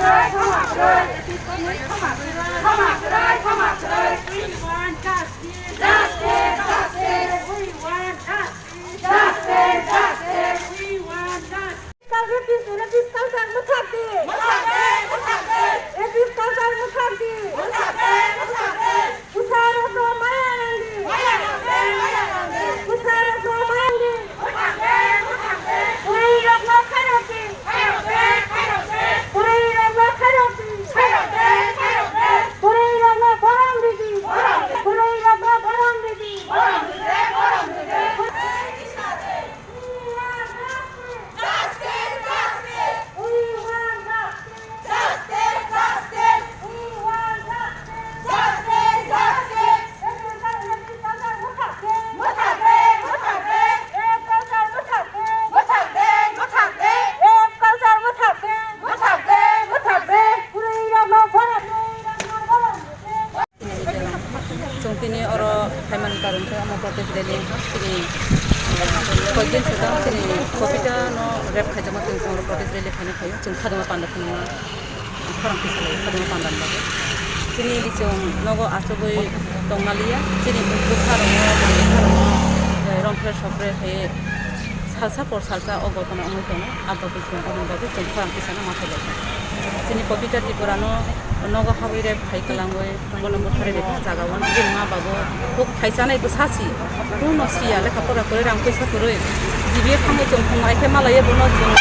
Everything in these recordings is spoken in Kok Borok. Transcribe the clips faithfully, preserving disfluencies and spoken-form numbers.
We want justice. Justice, justice. We want justice. Justice, justice. We want justice. Rapist, rapist culture muthak di. Muthak di, muthak di. Rapist culture muthak di. Muthak di, muthak di. Bwsarokno maya nang di. Maya nang di, maya nang di. Bwsarokno maya nang di. Muthak di, muthak di. Bwrwirokno khairok di. Khairok di, khairok di. Bwrwirokno khairok di. Khairok di, khairok di. Bwrwirokno borom ridi. Borom ridi. Bwrwirokno borom ridi. Borom ridi, borom ridi. We want justice. Justice, justice. We want justice. Justice, justice. Muthak de, muthak de. Muthak de, muthak de. Rape culture muthak de. Muthak de, muthak de. Rape culture muthak de. Muthak de, muthak de. Bwrwirokno borom, bwrwirokno borom. Chwng tini oro phaimani karon khe omo protest rally wngkha. Chini, eh, koikdin swkang chini Popita no rape khaijakma chwng oro protest rally khaina phaio. Chwng khadoma panda phunukna khorang kisa lai khadoma panda ni bagwi. Chini chwng nogo achugwi tongna liya. Chini bwsarokno, bwsarokno, eh, rompre sopre khai salsa por salsa o gotona wngwi tongo. Abo khe chwng aboni bagwi chwng khorang tisano ma khlai kha. Chini Popita Tripura no nogo habwi rape khai kwlangwi bono butharwi rikha jaga o. Bini ma babo huk khai chanai bwsa si. Kuno siya lekha pora kwrwi rang puisa kwrwi. G B A thango chwng thung ai khe malaiya bono chwng.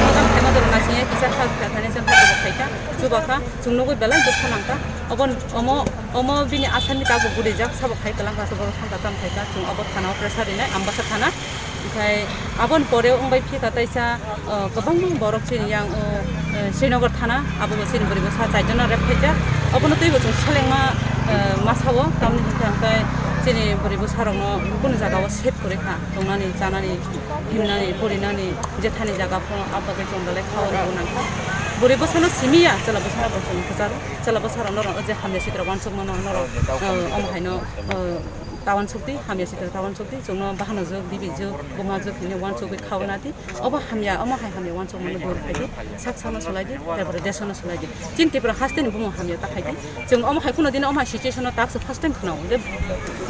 Sajang khaima doro naisingya kisa kha kha thani chwng kha khai kha. Chuba kha chwng nugwi belai dukha nang kha. Obo omo omo bini asani tabuk gudijak sabo khai kwlang kha sabo thang kha tam khai kha chwng obo thana o pressure rinai Ambasa thana. Okhai aboni pore wngbai phika taisa, uh, kwbangma borok chini yang, uh, uh, Srinagar thana, abo bo chini bwrwi bwsa chaijona rape khaijak. Obono twibo chwng selengma, uh, masao, tamni hwnkhe hwnkhe chini bwrwi bwsarokno kunu jagao safe kwrwi kha, tongnani, chanani, himnani, porinani, jethani jaga phano abo bagwi chwng belai khao rwgo nangkha. Bwrwi bwsano simiya, chwla bwsano bo chwng kwcharo, chwla bwsarokno rw-, je hamya sitra uansukmano norok, uh, omo haino, uh, ta uansukdi, hamya sitra ta uansukdi, chwngno bahanajwk, bibijwk, bumajwk hinwi uansugwi khaui nadi. Obo hamya, omo hai hamya uansukmano dur khaidi, sak sakno sulaidi, tarpore desono sulaidi. Chini Tripura hasteni bumung hamya ta khaidi. Chwng omo hai kuno dino omo hai situationo taksa first time khnao. Je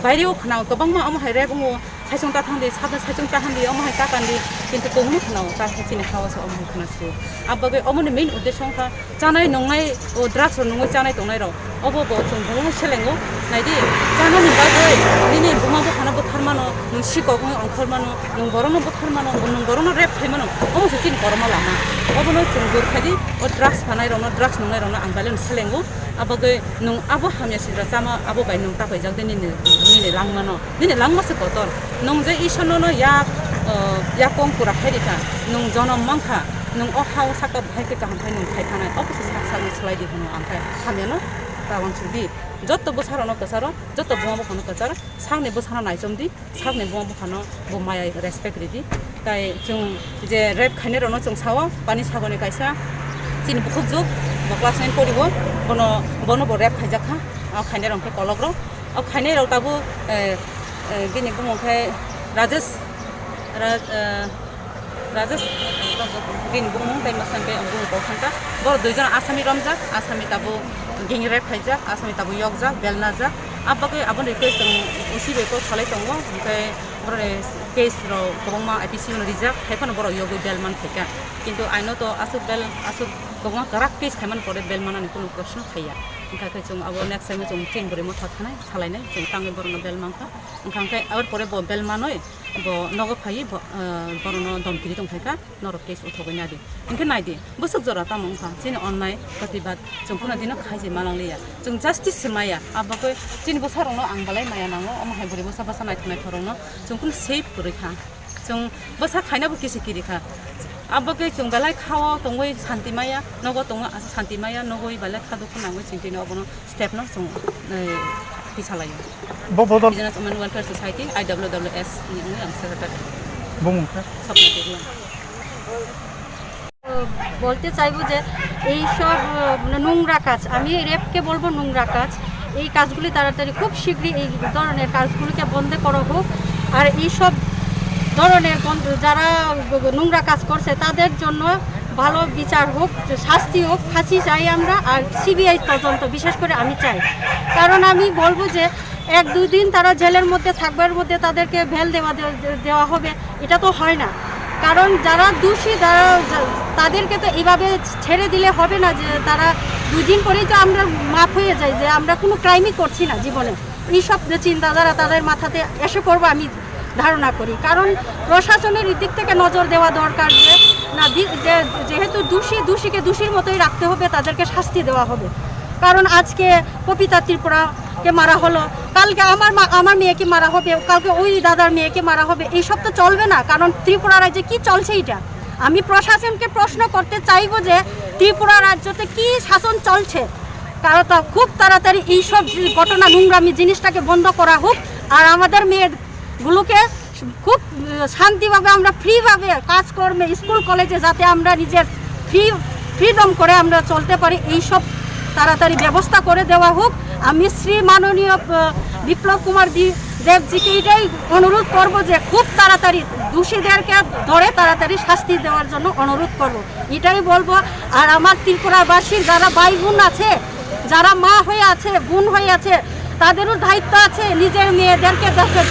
baireo khnao, kwbangma omo hai rape wngo, saichung ta thangdi, sabda saichung ta handi, omo hai ta kandi, kintu tongno khnao, ta khe chini hao se omo hai khna sio. Abo bagwi omoni main uddesho wngkha, chanai nungnai, o drugs rok nungwi chanai tongnai rok, obo bo chwng belai selengo. Naidi, chanani bagwi nini buma buphano butharmano, nwng sikok wngwi ongkhormano, nwng borokno butharmano, nwng borokno rape khaimano, omo se chini kormo lama. Obono chwng dur khaidi, o drugs phanai rokno, drugs nungnai rokno ang belai no selengo. Abo bagwi nwng abo hamya sidra chama, abo bai nwng tapaijak de nini, nini langmano. Nini langma se kotor. Nwng je Isorno no yak, uh, yakong pura khai rikha. Nwng jonom mankha. Nwng o hao sakta bahai khe kaham khai nwng khai thanai. Obo se sak sakno swlai di hwnwi ang khe hamyano ta uansuk di. Jotto bwsarokno kwcharo, jotto buma buphano kwcharo, sakni bwsano naichom di, sakni buma buphano bo maya respect ridi. Tai chwng je rape khainai rokno chwng sao, pani sagoni kaisa chini bukhuk juk, bo class nine poribo, bono, bono bo rape khaijak kha, o khainai rok khe kolok rok. O khainai rok tabuk, eh, eh, bini bumung khe Rajesh, Ra-, eh, Rajesh, bini bumung tei mwsang khe bumung kok thangkha. Borok duijon asami romjak, asami tabuk gang rape khaijak, asami tabuk yokjak, belnajak. Abo bagwi aboni request chwng O C bai kok salai tongo, hwnkhe borokni case rok kwbangma I P C no rijak, hai phano borok yogwi bel man phaikha. Kintu aino to aswk bel, aswk kwbangma kwrak case khaimani pore bel manani kunu proshno phaiya. Wngkha khe chwng abo next time o chwng chini bwrwi motha thanai, salainai, chwng tangwi borokno bel mankha. Wngkha khe aboni pore bo bel manwi bo nogo phaiwi bo, ah, borokno domkiri tongphaikha, norok case uthogwi nadi. Hinkhe naidi, bwswk jora tamo wngkha, chini onnai protibad chwng phano dino khaijwi manangliya. Chwng justice se maya, abo khe chini bwsarokno ang belai maya nango, omo hai bwrwi bwsa bwsa naithok naithok rokno chwng phano safe kwrwi kha. Chwng bwsa khainabo kisi kiri kha. Abo khe chwng belai khao tongwi santi maya, nogo tongwi asa santi maya, nogwi belai kha dukhu nangwi chwng tini obono step no chwng, eh, tisa laio. Bo bodol Indigenous Women Welfare Society, I W W S ni wngwi ang secretary. Bumung khe? Swapna Debbarma. বলতে চাইবো যে এই সব, আহ, মানে নোংরা কাজ, আমি রেপকে বলবো নোংরা কাজ, এই কাজগুলি তাড়াতাড়ি খুব শীঘ্রই এই ধরনের কাজগুলিকে বন্ধ করা হোক। আর এই সব ধরনের বন্ধ, যারা নোংরা কাজ করছে তাদের জন্য ভালো বিচার হোক, শাস্তি হোক, ফাঁসি চাই আমরা, আর সিবিআই তদন্ত বিশেষ করে আমি চাই। কারণ আমি বলবো যে এক দুই দিন তারা জেলের মধ্যে থাকবার মধ্যে তাদেরকে বেল দেওয়া দে-, দেওয়া হবে, এটা তো হয় না। কারণ যারা দোষী, যারা, যা-, তাদেরকে তো এইভাবে ছেড়ে দিলে হবে না যে তারা দুই দিন পরেই তো আমরা মাফ হয়ে যাই যে আমরা কোনো ক্রাইমই করছি না জীবনে। এইসব যে চিন্তাধারা তাদের মাথাতে এসে পড়বো আমি ধারণা করি। কারণ প্রশাসনের এই দিক থেকে নজর দেওয়া দরকার যে না, দি-, যে, যেহেতু দোষী, দোষীকে দোষীর মতোই রাখতে হবে, তাদেরকে শাস্তি দেওয়া হবে। কারণ আজকে পবিতা ত্রিপুরাকে মারা হলো, কালকে আমার মা, আমার মেয়েকে মারা হবে, কালকে ওই দাদার মেয়েকে মারা হবে, এইসব তো চলবে না। কারণ ত্রিপুরা রাজ্যে কি চলছে এটা? আমি প্রশাসনকে প্রশ্ন করতে চাইবো যে ত্রিপুরা রাজ্যতে কি শাসন চলছে? কারণ তা খুব তাড়াতাড়ি এইসব যে ঘটনা, নোংরামি জিনিসটাকে বন্ধ করা হোক। আর আমাদের মেয়েগুলোকে খুব, আহ, শান্তিভাবে আমরা ফ্রিভাবে কাজকর্মে, স্কুল কলেজে যাতে আমরা নিজের ফ্রি, ফ্রিডম করে আমরা চলতে পারি, এইসব তাড়াতাড়ি ব্যবস্থা করে দেওয়া হোক। আমি শ্রী মাননীয়, আহ, বিপ্লব কুমার দি-, দেবজিকে এটাই অনুরোধ করব যে খুব তাড়াতাড়ি দোষীদেরকে ধরে তাড়াতাড়ি শাস্তি দেওয়ার জন্য অনুরোধ করব, এটাই বলবো। আর আমার ত্রিপুরাবাসীর যারা ভাই বোন আছে, যারা মা হয়ে আছে, বোন হয়ে আছে, তাদেরও দায়িত্ব আছে নিজের মেয়েদেরকে দেখে,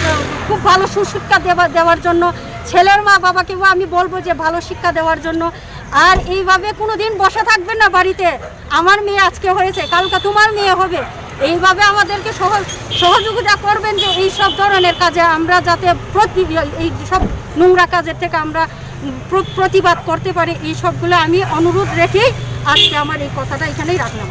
খুব ভালো সুশিক্ষা দেওয়া, দেওয়ার জন্য। ছেলের মা বাবাকেও আমি বলবো যে ভালো শিক্ষা দেওয়ার জন্য। আর এইভাবে কোনো দিন বসে থাকবেন না বাড়িতে। আমার মেয়ে আজকে হয়েছে, কালকে তোমার মেয়ে হবে, এইভাবে আমাদেরকে সহজ, সহযোগিতা করবেন যে এই সব ধরনের কাজে আমরা যাতে প্রতি, এই সব নোংরা কাজের থেকে আমরা প্র-, প্রতিবাদ করতে পারি। এই সবগুলো আমি অনুরোধ রেখেই আজকে আমার এই কথাটা এখানেই রাখলাম।